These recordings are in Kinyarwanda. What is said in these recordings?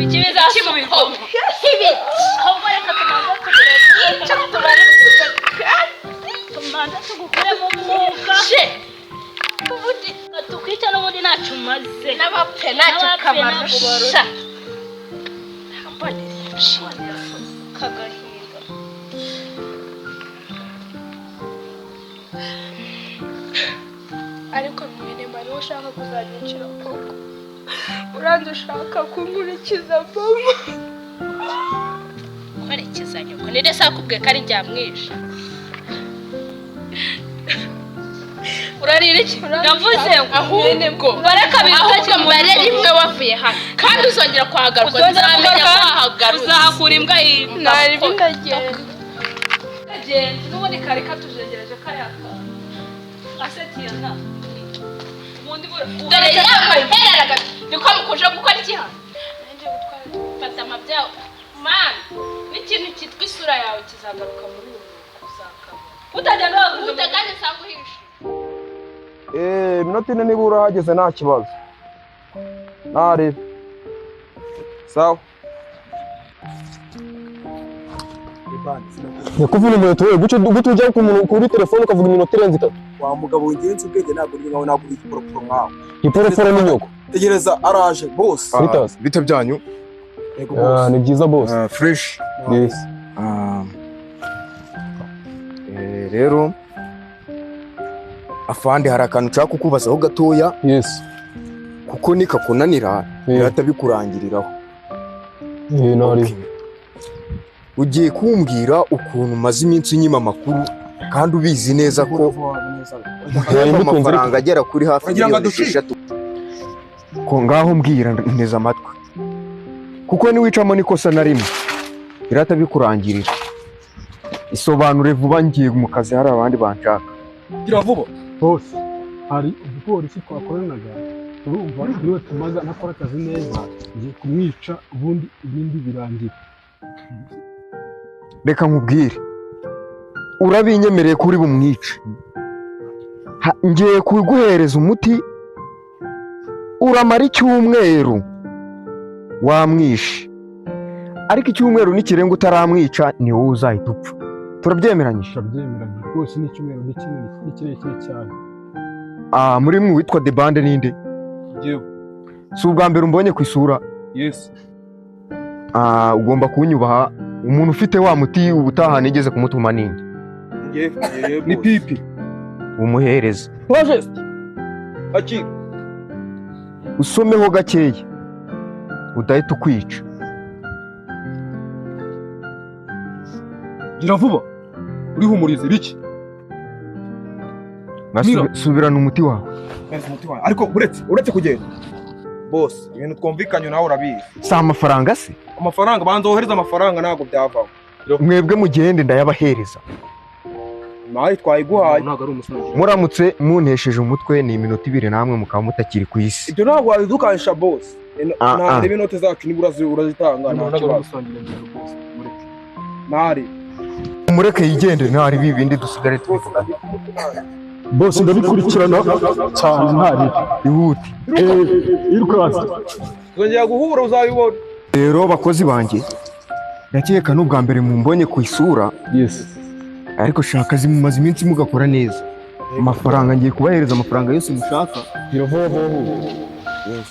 Ibiki bizasubirwamo? Ahubwo reka tubanze tugure, tubanze Tumanze tugukuremo umwuka. Ubundi Tukwica n'ubundi ntacyo umaze. N'abapfe ntacyo N'abapfe ntabwo kabarusha. Kagahinda. Ariko mwene mari ushaka kuzanyicira koko? Uranze ushaka kunkurikiza mama? Kwerekeza nyoko ninde se akubwiye ko ari njyamwishe? Urarira iki? Ndavuze ngo Ahubwo bareka ahubwo mbare rimwe wavuye hano kandi uzongera kuhagaruka, Uzongera nzamenya kugaruka, ko wahagarutse. Uzahakura imbwa yiwe. Nari ndagenda. Genda n'ubundi kari katujengereje kariya kantu asetiyana ubundi Dore ya mahereraga niko mukuje gukora iki hano? Fata amabyawe mani, n'ikintu cyitwa isura yawe kizagaruka muri uru rugo, uzakabona. Utagenda waguze. Uteganye usanga uhishe. Iminota 4 niba urahageze nta kibazo. Narebe. Sawa. Nyakuvuna umuheto we, gutyo gutyo ujya ku muntu kuri telefone ukavuga iminota irenze 3. Wa mugabo wingenza ubwenge, ntabwo uri nkawe, ntabwo uri igiporoporo nkawe. Iporoforo ni nyoko. Tegereza araje bose. Sitasi. Bite byanyu? Yego Ah, bose. ni byiza bose. Fresh. Yes. Rero afande, hari akantu nshaka kukubazaho gatoya. Yes. Kuko nikakunanira birahita bikurangiriraho. Nari. Okay. Ugiye kumbwira ukuntu umaze iminsi unyima amakuru kandi ubizi neza ko Nari uhemba mbikunze ariko. amafaranga agera kuri hafi Wagira ngo miliyoni adushike. 6. Ko ngaho mbwira, nteze amatwi, kuko niwicamo n'ikosa na rimwe birahita bikurangirira. Isobanure vuba, ngiye mu kazi, hari abandi banshaka. Gira vuba. Bose hari umupolisi twakoranaga, urumva niwe tumaze anakora akazi neza, ngiye kumwica ubundi ibindi birangira. Reka nkubwire, urabinyemereye ko uri bumwice? Ngiye kuguhereza umuti, uramara icyumweru wamwishe, ariko icyumweru nikirenga utaramwica ni wowe uzahita upfa. Turabyemeranyije? Turabyemeranya rwose, n'icyumweru ni kinini, ni kirekire cyane. Ah, muri mwe witwa Debande ninde? Yewe. Si ubwa mbere umbonye ku isura? Yes. Ah, ugomba kunyubaha. Umuntu ufite wa muti ubutaha nigeze kumutuma ninde? Ni pipi. Umuhereze. Majesty. Aki. Usomeho gakeya udahita ukwica. Gira vuba. Urihumurize biki? Mira. Subirana umuti wawe. Meza umuti wawe. Ariko uretse kugenda. Boss, ibintu twumvikanye nawe urabizi. Si amafaranga se? Amafaranga, banza wohereze amafaranga, ntabwo byavaho. Mwebwe mugende, ndayabahereza. Nawe twayiguhaye. Ntabwo ari umusanzu. Muramutse muntesheje umutwe ni iminota 2 namwe mukaba mutakiri ku isi. Ibyo ntabwo wabidukanisha boss. Ah, ah. Ntarebe inote zacu niba urazitanga nta Ntabwo ari kibazo. umusanzu rwose, mureke. Ntari. Mureke yigende, ntari bibindi dusigare tubivuga. Bose ndabikurikirana cyane, ntari. Ihute. Yirukanse. Tuzongera guhura uzabibona. Rero bakozi banjye, ndakeka n'ubwa mbere mumbonye ku isura. Yes. Ariko shaka zimumaze iminsi mugakora neza. Amafaranga ngiye kubahereza, amafaranga yose mushaka. Gira vuba vuba. Yes.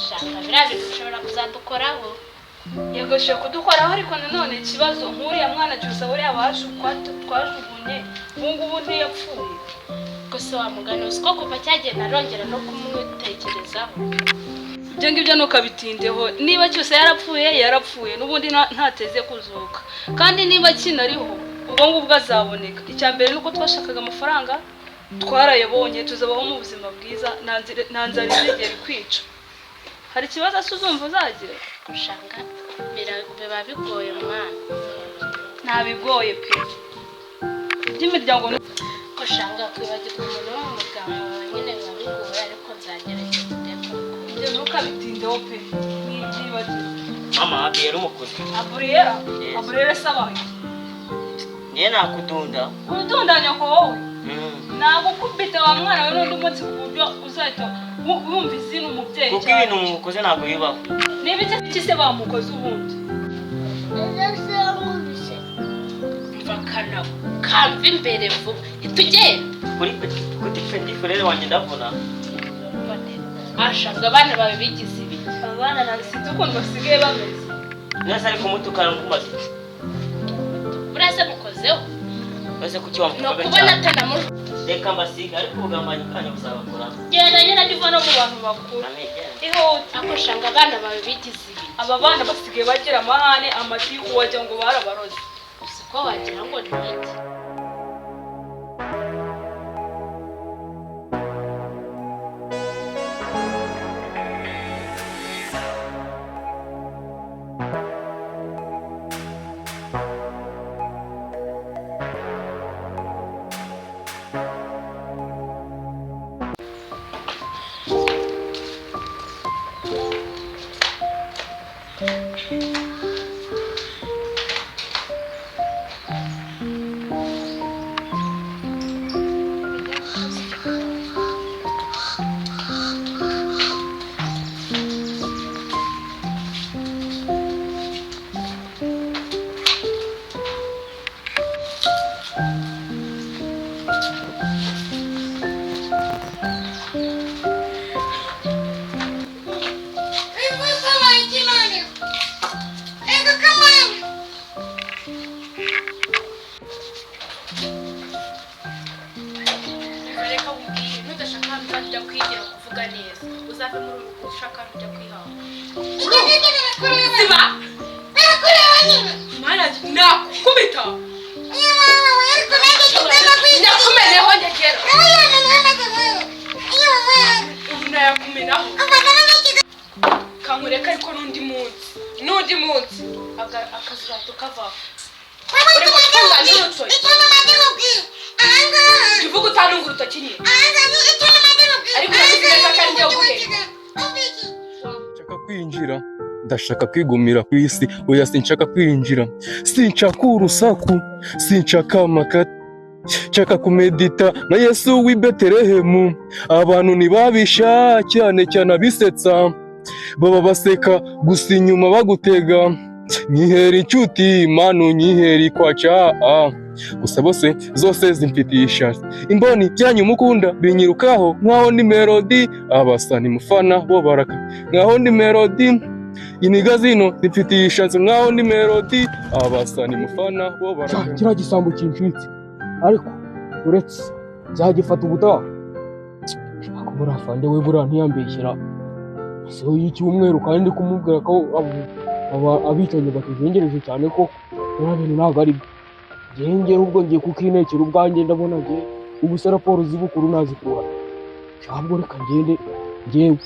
Shaka biriya bintu bishobora kuzadukoraho. Yego, shobora kudukoraho, ariko nanone ikibazo nk'uriya mwana Cyusa, buriya twajugunye ubu ngubu ntiyapfuye? Gusa wa mugani, uzi ko kuva cyagenda arongera no kumwitekerezaho. Ibyo ngibyo ntukabitindeho. Niba Cyusa yarapfuye, yarapfuye n'ubundi ntateze kuzuka, kandi niba kinariho ubwo ngubwo azaboneka. Icya mbere ni uko twashakaga amafaranga, twarayabonye, tuzabaho mu buzima bwiza, nta nzara izigera ikwica. Hari ikibazo se uzumva uzagira? Gushaka biba bigoye mwana. Ntabigoye pe, iby'imiryango Gushanga kwibagirwa umuntu wo mu muryango wawe nyine biba bigoye, ariko nzagerageza ndebe ko bikunda. Ibyo ntukabitindeho pe, ntibyibagirwe. Mama, Aburiyera umukozi. Aburiyera? Yes. Aburiyera se abaye? Niye nakudunda. Udunda nyoko wowe. Mm. Nagukubita wa mwana we n'undi munsi ku buryo uzahita Wumva izina umubyeyi Kuko cyane. ibintu mukoze ntabwo bibaho. Niba iki se bamukoze ubundi? Mva kanago kamva imbere vuba itugenda. Kuri petit frere wanjye ndavuna. Ashanga abana bawe bigize ibi. Aba bana ntabwo sinzi ukuntu basigaye bameze. Nese ariko mutukana mukumaze iki? Buriya se mukozeho? Ese kuki Ni wamutukaga ukubona cyane? atanamu. Reka mbasiga ariko ubugambanyi bwanyu buzabakora. Genda nyine ajya uva no mu bantu bakuru. Amigenda. Ihute. Ako shanga abana bawe bigize ibi. Aba bana basigaye bagira amahane, amatiku, wagira ngo barabaroze. Uzi ko wagira ngo ni iki? Reka wibwire nudashaka ahantu uzajya kwigira kuvuga neza uzave muri uru ushaka ahantu ujya kwihamba. Ziba! Mana nakukubita! Nakumeneho nyegera! Ubu nayakumenaho. Kankureka ariko n'undi munsi. N'undi munsi. Akazuba tukavaho. Uri gutunga n'urutoki. Jya uvuga utanunga urutoki nyine. Ariko urabizi neza ko ari njye uguheka. Nshaka kwinjira, ndashaka kwigumira ku isi. Oya, sinshaka kwinjira, sinshaka urusaku, sinshaka amakata, nshaka kumedita na Yesu w'i Betelehemu. Abantu ntibabisha cyane cyane abisetsa, baba baseka gusa inyuma bagutega. Nyihera inshuti manu, nyihera ikwaca, gusa bose zose zimfitiye ishashi. Imboni byanyu mukunda binyirukaho nkaho ni melody, abasa ni mufana bo baraka nkaho ni melody. Iniga zino zimfitiye ishashi nkaho ni melody, abasa ni mufana bo baraka. Kiriya gisambo kincitse ariko uretse nzagifata ubutaha. Ariko buriya afande we buriya ntiyambeshyera ese y'icyumweru, kandi ndi kumubwira ko abicanyi batuzengereje cyane ko buriya bintu ntabwo ari byo. Njyewe njyewe ubwo ngiye kukintekera ubwanjye, ndabona njyewe ubu se raporo z'ibukuru nazikura ntabwo. Reka ngende njyewe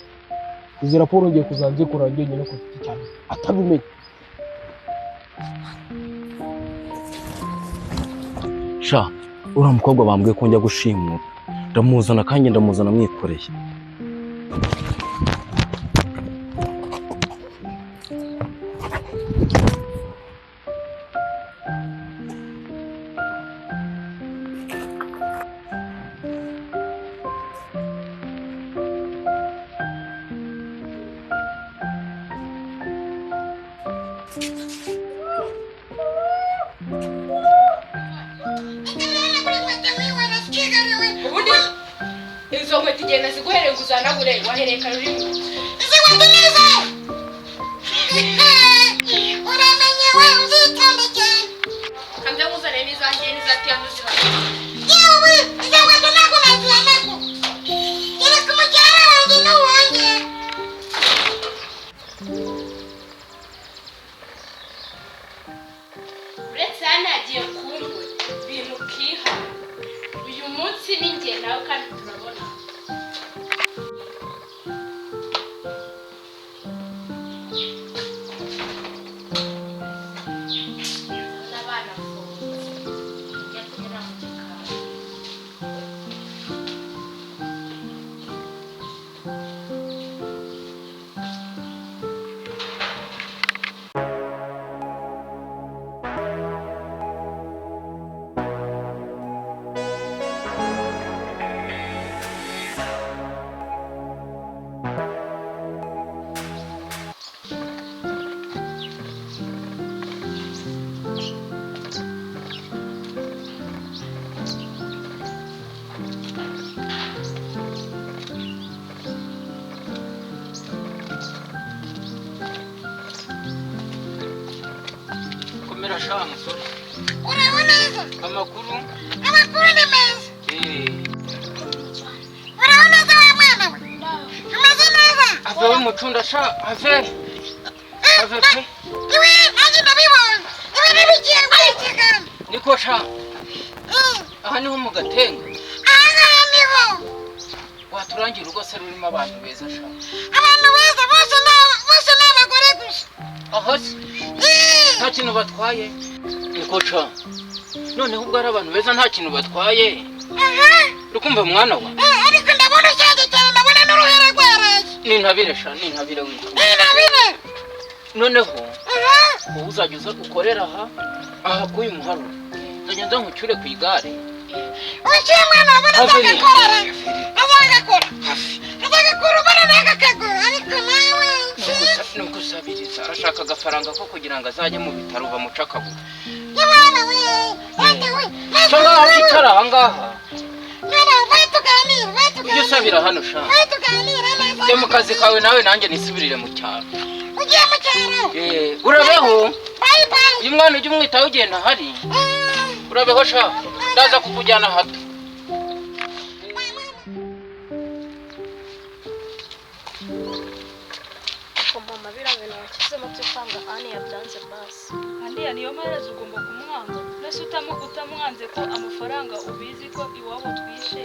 izi raporo ngiye kuzanzikora njyenyine ku giti cyanjye atabimenye. Sha, uriya mukobwa bambwiye ko njya gushimura, ndamuzana kandi ndamuzana mwikoreye. Ubundi izo nkweto igenda ziguhereye ngo uzanagure wahereye kare uri mu Izi nkweto ni izawe. Uramenye we, uzitonde cyane. Kanze nkuzanire n'izanjye n'iza Tiyano zihari. Yewe, izo nkweto ntabwo nazihanagura. Kereka umujyana wanjye n'uwanjye. Uretse hano hagiye kumbura ibintu ukihana. Uyu munsi ni njye nawe kandi turabona. Ndabona abana afunze. Njya kunyura mu gikari. Komera sha musore. Uraho neza? Amakuru? Amakuru ni meza. Uraho neza wa mwana we? Umeze neza? Ave we mucunda sha, ave. Ave pe. Iwe nanjye ndabibonye. Ibi ni bigiye guhita. Niko sha. Aha niho mu Gatenga. Aha ngaha niho. Waturangira urugo se rurimo abantu beza sha. Abantu beza bose ni abagore gusa. Aho se? Nta kintu batwaye. Niko sha. Noneho ubwo ari abantu beza nta kintu batwaye. Uri kumva mwana wa? Ariko ndabona ushaje cyane, ndabona n'uruhara rwaraye. Nintabire sha, nintabire witwa. Nintabire. Noneho wowe uzajya uza ukorera aha k'uyu muharuro. Nzajya nza nkucyure ku igare. Uciye mwana wabona azagakora. Azagakora. Azagakora ubona n'aka kaguru ariko nawe. Ni ugusabiriza arashaka agafaranga ko kugira ngo azajye mu bitaro bamuce akaguru. Yabana we, wenda we. Cyangwa aho wicara aha ngaha. Mwana we tuganira, we tuganira. Ujye usabira hano sha. We tuganira neza. Jya mu kazi kawe nawe nanjye nisubirire mu cyaro. Ugiye mu cyaro? Urabeho. Bye bye. Uyu mwana ujye umwitaho ugenda ahari. Urabeho sha. Ndaza kukujyana hato. Mama biriya bintu washyizemo byo kwanga Anne yabyanze basi. Andiya niyo maherezo ugomba kumwanga. Nese utamwanze ko amafaranga ubizi ko iwabo twishe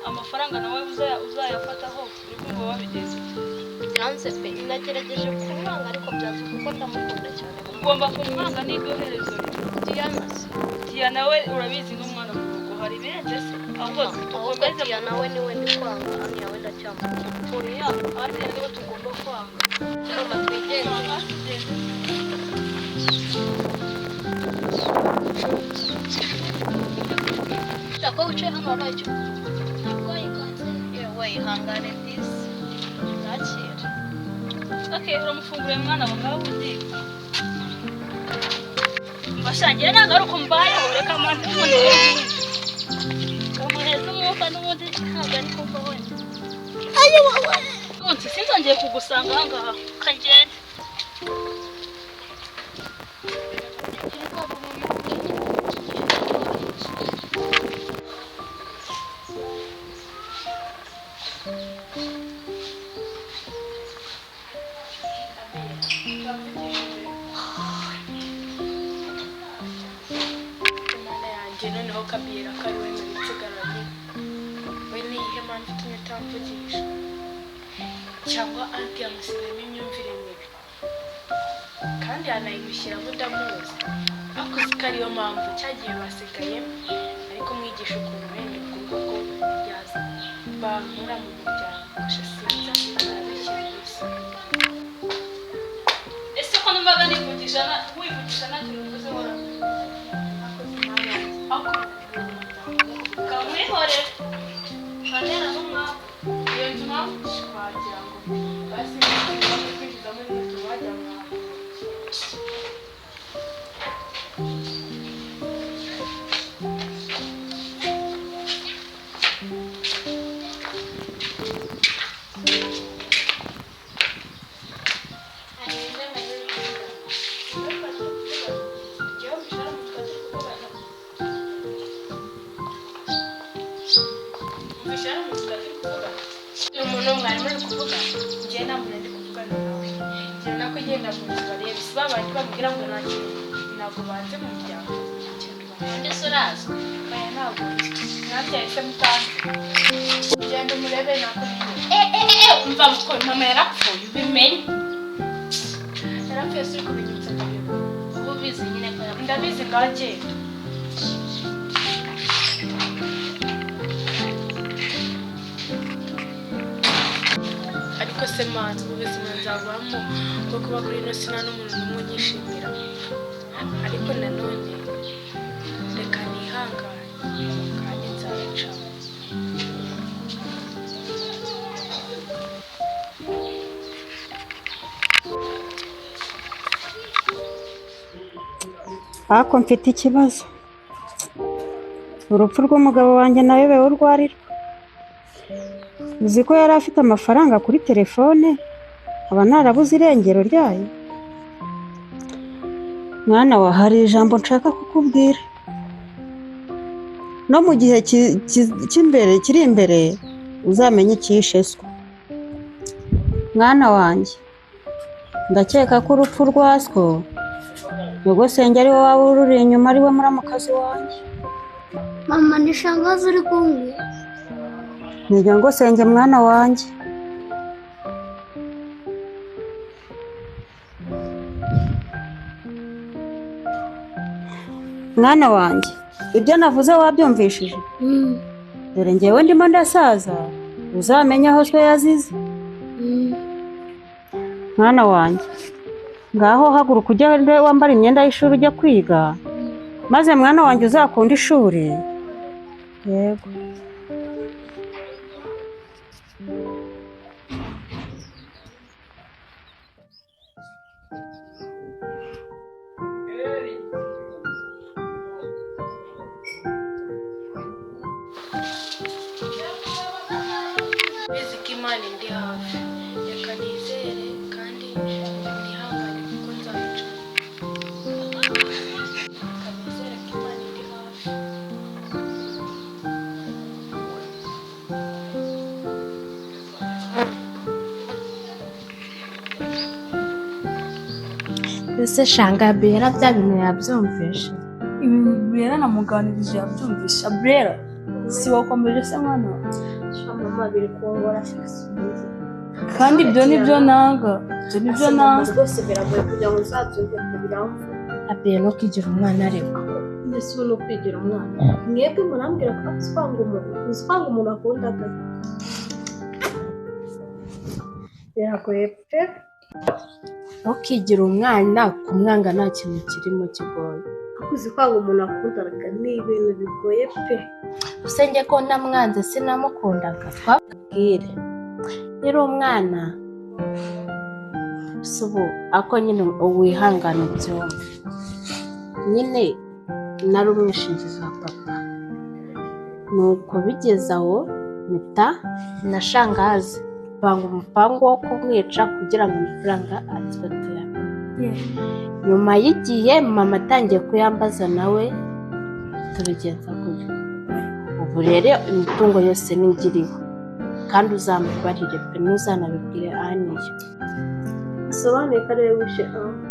amafaranga nawe uzayafataho uri kumva wabigenza. Byanze pe, nagerageje kumwanga ariko byanze kuko ndamukunda cyane. Ugomba kumwanga n'iryo herezo. Diana se? Diana we urabizi n'umwana mu rugo hari ibirenze se? Ahubwo tukomeze. Diana we niwe ndi kwanga, Anne yawe ndacyamukunda. Oya, Anne niwe tugomba kwanga. Mama twigendere. Ko wicaye hano wabaye icyo? Narwaye kanseri. Yewe ihangane disi. Nakira. Okay, uramufunguriye mwana wa ngaho ugiye. Mbashangiye ntabwo ari uko mbayeho reka mbanze Kamuheza umwuka n'ubundi ntabwo ari kumva wenda. Ayo wowe. Munsi sinzongeye kugusanga aha ngaha. Kagende. Imana yanjye noneho kabira ko ari we nsigaranye we niyihe mpamvu itumye utamvugisha cyangwa anti yamusizemo imyumvire mibi kandi yanayimushyiramo ndamuzi ariko uzi ko ariyo mpamvu cyagiye basigaye ariko mwigisha ukuntu wenda ubwo ko yaza bankura mu muryango gusa sinzi arabishyira gusa. Ese ko numvaga nivugisha wivugisha nta kintu uvuze wora? Kamwihorere. Kanera n'umwaka. Iyo nzu mpamvu wagira ngo basi kwinjizamo inkweto wajya mwaho. Umuntu mwari muri kuvuga njye nta muntu ndi kuvugana nawe njye nako ngenda mu nzu bareba si babandi bamubwira ngo nta kintu ntabwo banze mu muryango. Ndetse urazwi? Oya ntabwo mwabyaye se mutanze genda umurebe nako umva mutwe mama yarapfuye ubimenye yarapfuye si uri kubinyibutsa ndabibuka. Uba ubizi nyine ko yapfuye. Ndabizi ngaho genda. Ariko se manzi ubu buzima nzabamo bwo kuba kuri ino si nta n'umuntu n'umwe unyishimira ariko nanone reka nihangane kandi nzabicamo. Ariko mfite ikibazo. Urupfu rw'umugabo wanjye nayobewe urwo ari rwo. Uzi ko yari afite amafaranga kuri telefone, nkaba narabuze irengero ryayo. Mwana wa, hari ijambo nshaka kukubwira. No mu gihe cy'imbere kiri imbere uzamenye icyishe so. Mwana wanjye, ndakeka ko urupfu rwa so nyogosenge ari we waba ururi inyuma, ari we muramukazi wanjye. Mama, ni shangazi uri kumbwira? Ni nyogosenge mwana wanjye. Mwana wanjye, ibyo navuze wabyumvishije? Dore njyewe ndimo ndasaza, uzamenye aho so yazize. Mwana wanjye, ngaho haguruka ujye wambara imyenda y'ishuri ujya kwiga, maze mwana wanjye uzakunda ishuri. Yego. Bizi ko Imana indi hafi, reka nizere kandi nihangane kuko nzabica. Reka nizere ko Imana indi hafi. Ese shanga Bera bya bintu yabyumvishe? Ibi Bera namuganirije yabyumvisha. Bera, si wakomeje se mwana wa? Mama, biri kungora. Kandi ibyo nibyo nanga, ibyo nibyo nanga. Rwose biragoye kugira ngo uzabyumve pe, biramvuna. Abiye no kwigira umwana ariko. Mbese ubu ni ukwigira umwana? Mwebwe murambwira ko uzwanga umuntu, uzwanga umuntu akundaga. Biragoye pe. Ntukigira umwana, kumwanga nta kintu kirimo kigoye. Uzi kwanga umuntu akundaga ni ibintu bigoye pe. Usenge ko namwanze sinamukundaga, twabwire. Nyiri umwana si ubu ako nyine wihangana ubyumve. Nyine nari umwishingizi wa papa. Nuko bigeze aho mpita na shangazi banga umupango wo kumwica kugira ngo amafaranga atwe tuyabone. Nyuma y'igihe mama atangiye kuyambaza nawe tubigenza gutyo. Ubu rero imitungo yose ningiriho kandi uzamubarire pe, ntuzanabibwire Aniya. Bisobanuye ko ari we wishe Anne.